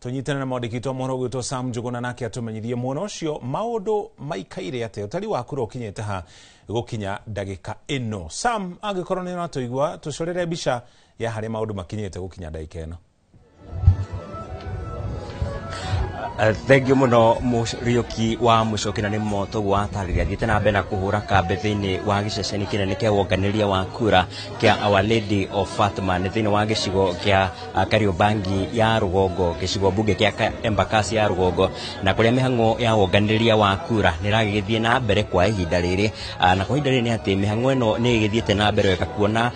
Tũnyitane na mwandĩki witũ wa mohoro gwĩtwo Sam Njũgũna, nake atũmenyithie mwena ũcio maũndũ maikaire atĩa, ũtari wa kura ũkinyĩte ha gũkinya ndagĩka ĩno. Sam, angĩkorwo nĩ ũratũigua, tũcorere mbica ya harĩa maũndũ makinyĩte gũkinya ndagĩka ĩno. Thengiũ mũno Mũriũki wa Mũcoki, na nĩ motoguo watarĩria thiĩte na mbere na kũhũra kambe thĩinĩ wa gĩceceni kĩnene kĩa wonganĩria wa kura kĩa Our Lady of Fatima, nĩ thĩinĩ wa gĩcigo kĩa Kariobangi ya rũgongo, gĩcigo mbunge kĩa Embakasi ya rũgongo, na kũrĩa mĩhang'o ya wonganĩria wa kura nĩ ĩragĩthiĩ na mbere kwa ihinda rĩrĩ. Na kwa ihinda rĩrĩ nĩ atĩ mĩhang'o ĩno nĩ ĩgĩthiĩte na mbere wega, kuona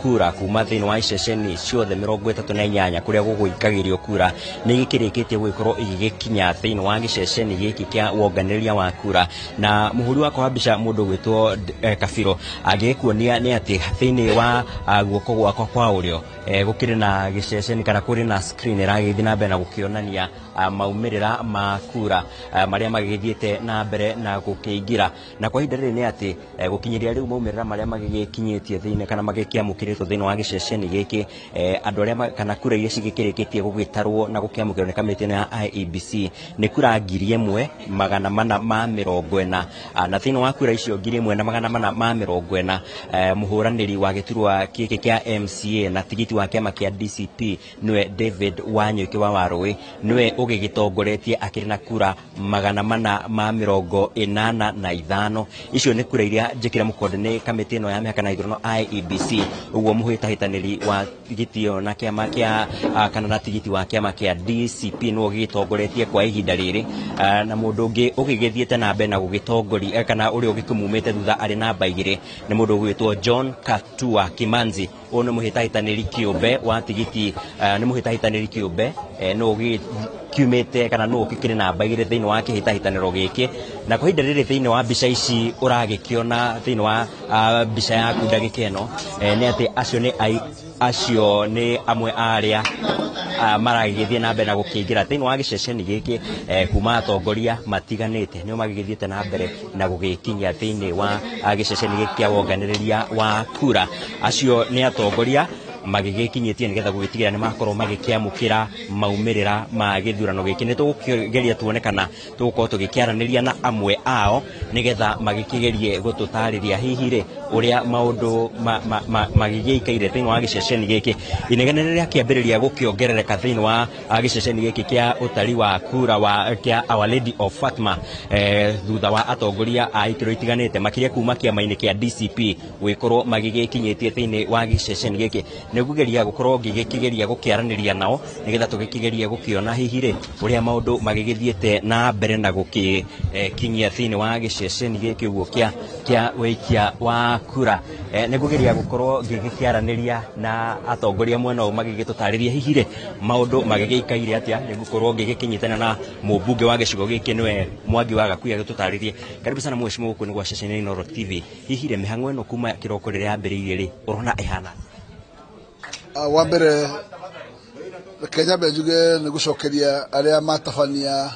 kura kuma thĩinĩ wa iceceni ciothe 38 kũrĩa gũgũikagĩrio kura nĩ gĩkĩrĩkĩtie gũgĩkorwo igĩgĩkinya thĩinĩ wa gĩceceni gĩkĩ kĩa wonganĩrĩria wa kura. Na mũhũri wakwa wa mbica mũndũ gwĩtwo Kabiro angĩgĩkuonia nĩ atĩ thĩinĩ wa guoko gwakwa kwa ũrĩo gũkĩrĩ na gĩceceni kana kũrĩ na screen ĩragĩthiĩ na mbere na gũkĩonania maumĩrĩra ma kura marĩa magĩgĩthiĩte na mbere na gũkĩingĩra. Na kwa ihinda rĩrĩ nĩ atĩ gũkinyĩria rĩu maumĩrĩra marĩa magĩgĩkinyĩtie thĩinĩ kana magĩkĩamũkĩrĩtwo thĩinĩ wa gĩceceni gĩkĩ, andũ arĩa kana kura iria cigĩkĩrĩkĩtie gũgĩtarwo na gũkĩamũkĩrwo nĩ kamĩtĩ ĩno ya IEBC nĩ kura 1440, na thĩinĩ wa kura icio 1440, mũhũranĩri wa gĩturwa gĩkĩ kĩa MCA na tigiti wa kĩama kĩa DCP nĩwe David Wanyũki wa Warũĩ, nĩwe ũgĩgĩtongoretie akĩrĩ na kura 485. Icio nĩ kura iria njĩkĩre mũkonde nĩ kamĩtĩ ĩno ya mĩhaka na ithurano IEBC. Ũguo mũhĩtahĩtanĩri wa tigiti ĩyo na kĩama kĩa kana na tigiti wa kĩama kĩa DCP nĩwe ũgĩgĩtongoretie kwa ihinda rĩrĩ, na mũndũ ũngĩ ũgĩgĩthiĩte na mbere na gũgĩtongoria kana ũrĩa ũgĩkĩmumĩte thutha arĩ namba 2 nĩ mũndũ ũgwĩtwo John Katua Kimanzi. Ũyũ nĩ mũhĩtahĩtanĩri kĩũmbe wa tigiti, nĩ mũhĩtahĩtanĩri kĩũmbe nĩ ũgĩkiumĩte kana nĩ ũkĩkĩrĩ namba 2 thĩinĩ wa kĩhĩtahĩtanĩro gĩkĩ. Na kwa ihinda rĩrĩ thĩinĩ wa mbica ici ũragĩkĩona thĩinĩ wa mbica yaku ndagĩka ĩno, nĩ atĩ acio nĩ amwe a arĩa maragĩthiĩ na mbere na gũkĩingĩra thĩinĩ wa gĩceceni gĩkĩ, kuma atongoria matiganĩte nĩo magĩgĩthiĩte na mbere na gũgĩkinyia thĩinĩ wa gĩceceni gĩkĩ kĩa wonganĩrĩria wa kura. Acio nĩ atongoria magĩgĩkinyĩtie nĩgetha gũgĩtigĩrĩra nĩ makorwo magĩkĩamũkĩra maumĩrĩra ma gĩthurano gĩkĩ. Nĩ tũgũkĩgeria tuone kana tũgũkorwo tũgĩkĩaranĩria na amwe ao nĩgetha magĩkĩgerie gũtũtarĩria hihi rĩ ũrĩa maũndũ magĩgĩikaire thĩinĩ wa gĩceceni gĩkĩ. Inegene rĩrĩa kĩambĩrĩria gũkĩongerereka thĩinĩ wa gĩceceni gĩkĩ kĩa ũtari wa kura wa kĩa Our Lady of Fatima, thutha wa atongoria a ikĩro itiganĩte makĩria kuma kĩama-inĩ kĩa DCP gũgĩkorwo magĩgĩkinyĩtie thĩinĩ wa gĩceceni gĩkĩ. Nĩ ngũgeria gũkorwo ngĩgĩkĩgeria gũkĩaranĩria nao nĩgetha tũgĩkĩgerie gũkĩona hihi rĩ ũrĩa maũndũ magĩgĩthiĩte na mbere na gũkĩkinyia thĩinĩ wa gĩceceni gĩkĩ ũguo kĩa wĩikia wa kura. Nĩ ngũgeria gũkorwo ngĩgĩkĩaranĩria na atongoria mwena ũyũ magĩgĩtũtarĩria hihi rĩ maũndũ magĩgĩikaire atĩa. Nĩ ngũkorwo ngĩgĩkĩnyitana na mũmbunge wa gĩcigo gĩkĩ nĩwe Mwangi wa Gakuya agĩtũtarĩrie. Karibu sana mheshimiwa, gũkũ nĩ gwa ceceni Inooro TV. Hihi rĩ mĩhang'o ĩno kuma kĩroko rĩrĩa yambĩrĩirie rĩ ũrona ĩhana? Wa mbere reke nyambe njuge nĩ gũcokeria arĩa matabania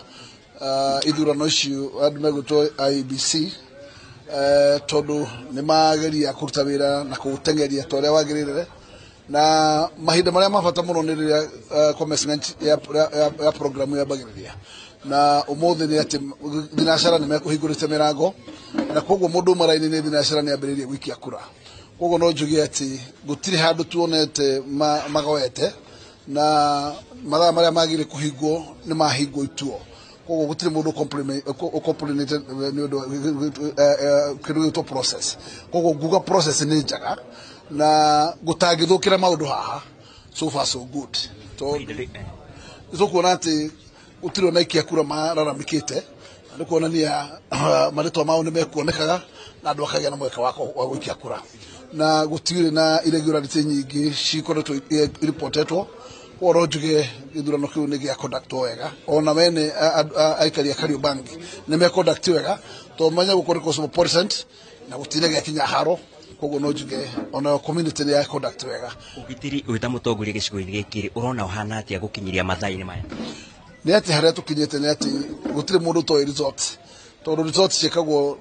ithurano icio andũ megwĩtwo IEBC, tondũ nĩ mageria kũruta wĩra na kũũteng'eria ta ũrĩa wagĩrĩire, na mahinda marĩa ma bata mũno nĩ rĩrĩa commencement ya program yambagĩrĩria. Na ũmũthĩ nĩ atĩ thinacara nĩ mekũhingũrĩte mĩrango, na koguo mũndũ ũmwe raini nĩ thinacara nĩ ambĩrĩirie gũikia kura. Koguo no njuge atĩ gũtirĩ handũ tuonete magoete, na mathaa marĩa magĩrĩire kũhingwo nĩ mahingwo ituo. Koguo gũtirĩ mũndũ ũcomplainĩte nĩ ũndũ kĩndũ gĩgwĩtwo process. Koguo nguga process nĩ njega na gũtangĩthũkĩra maũndũ haha, so far so good. Tondũ nĩtũkuona atĩ gũtirĩ ona aikia kura mararamĩkĩte, na nĩ kuonania marĩtwa mao nĩ mekuonekaga na andũ akagĩa na mweke wa gũikia kura. Na gũtirĩ na irregularity nyingĩ cikoretwo iripotetwo. Koguo no njuge gĩthurano kĩu nĩ gĩa conductwo wega, ona wene aikari a Kariobangi nĩ me conduct wega, tondũ menya gũkũ nĩ cosmopolitan na gũtirĩ gĩakinya haro. Koguo no njuge ona community nĩ ya conduct wega. Ũgitĩri wĩ ta mũtongoria gĩcigo-inĩ gĩkĩ rĩ, ũrona ũhana atĩa gũkinyĩria mathaa-inĩ maya? Nĩ atĩ harĩa tũkinyĩte nĩ atĩ gũtirĩ mũndũ ũtoĩ result, tondũ result ciĩkagwo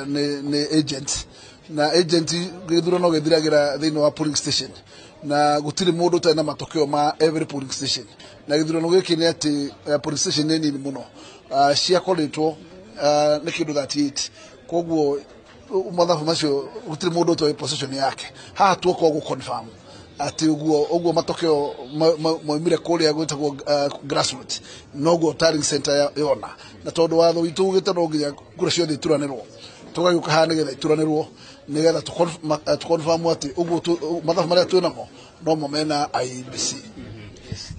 nĩ agent, na agent gĩthurano gĩthiragĩra thĩinĩ wa polling station, na gũtirĩ mũndũ ũtarĩ na matokeo ma every polling station. Na gĩthurano gĩkĩ nĩ atĩ polling station nĩ nini mũno, ciakoretwo nĩ kĩndũ 38, koguo mathabu macio gũtirĩ mũndũ ũtoĩ position yake. Haha tuoka gũ confirm atĩ ũguo matokeo maumire kũrĩa gwĩtagwo grassroots, noguo tallying center yona, na tondũ watho witũ ugĩte no nginya kura ciothe ituranĩrwo, tũgagĩũka haha nĩgetha ituranĩrwo, nĩgetha tũ confirm atĩ ũguo mathabu marĩa twĩnamo nomo mena IEBC.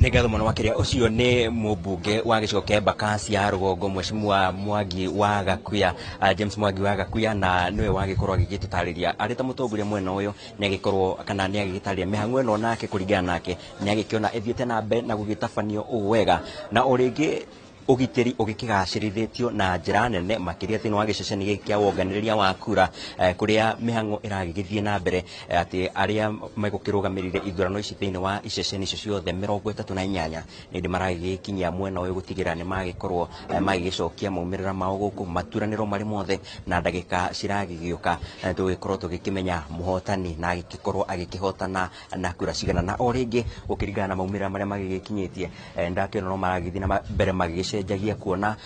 Nĩ ngatho mũno makĩria. Ũcio nĩ mũmbunge wa gĩcigo kĩa Embakasi ya rũgongo, Mheshimiwa Mwangi wa Gakuya, James Mwangi wa Gakuya, na nĩwe wagĩkorwo agĩgĩtũtarĩria arĩ ta mũtongoria mwena ũyũ nĩ agĩkorwo kana nĩ agĩgĩtarĩria mĩhang'o ĩno, nake kũringana nake nĩ agĩkĩona ĩthiĩte na mbere na gũgĩtabanio ũũ wega, na o rĩngĩ ũgitĩri ũgĩkĩgacĩrithĩtio na njĩra nene makĩria thĩinĩ wa gĩceceni gĩkĩ kĩa wonganĩrĩria wa kura, kũrĩa mĩhang'o ĩragĩgĩthiĩ na mbere, atĩ arĩa megũkĩrũgamĩrĩire ithurano ici thĩinĩ wa iceceni icio ciothe 38 nĩ ndĩ maragĩgĩkinyia mwena ũyũ gũtigĩrĩra nĩ magĩkorwo magĩgĩcokia maumĩrĩra mao gũkũ maturanĩro marĩ mothe, na ndagĩka ciragĩgĩũka tũgĩkorwo tũgĩkĩmenya mũhotani na agĩkorwo agĩkĩhotana na kura cigana. Na o rĩngĩ gũkĩringana na maumĩrĩra marĩa magĩgĩkinyĩtie, ndakĩona no maragĩthiĩ na mbere magĩgĩcenjagia, kuona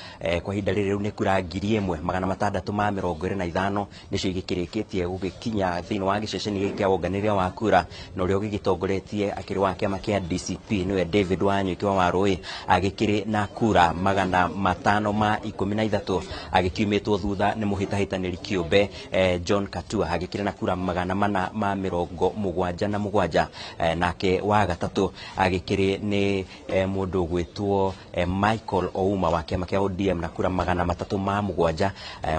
kwa ihinda rĩrĩ rĩu nĩ kura 1625 nĩcio igĩkĩrĩkĩtie gũgĩkinya thĩinĩ wa gĩceceni gĩkĩ kĩa wonganĩrĩria wa kura, na ũrĩa ũgĩgĩtongoretie akĩrĩ wa kĩama kĩa DCP nĩwe David Wanyuiki wa Warũĩ, agĩkĩrĩ na kura 513, agĩkiumĩtwo thutha nĩ mũhĩtahĩtanĩri kĩũmbe John Katua, agĩkĩrĩ na kura 477, nake wa gatatũ agĩkĩrĩ nĩ mũndũ ũgwĩtwo Michael Ouma wa kĩama kĩa ODM na kura 307,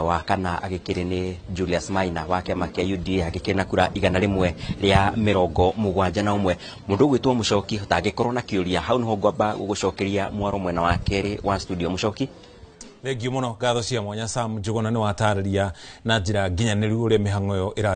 wa kana agĩkĩrĩ nĩ Julius Maina wa kĩama kĩa UDA, agĩkĩrĩ na kura 171. Mũndũ ũgwĩtwo Mũcoki, ũtangĩkorwo na kĩũria hau nĩho ngwamba gũgũcokeria mwaro mwena wa kerĩ wa studio. Mũcoki. Thengiũ mũno, ngatho cia mwanya Sam Njuguna, nĩ watarĩria na njĩra nginyanĩru ũrĩa mĩhang'o ĩyo ĩra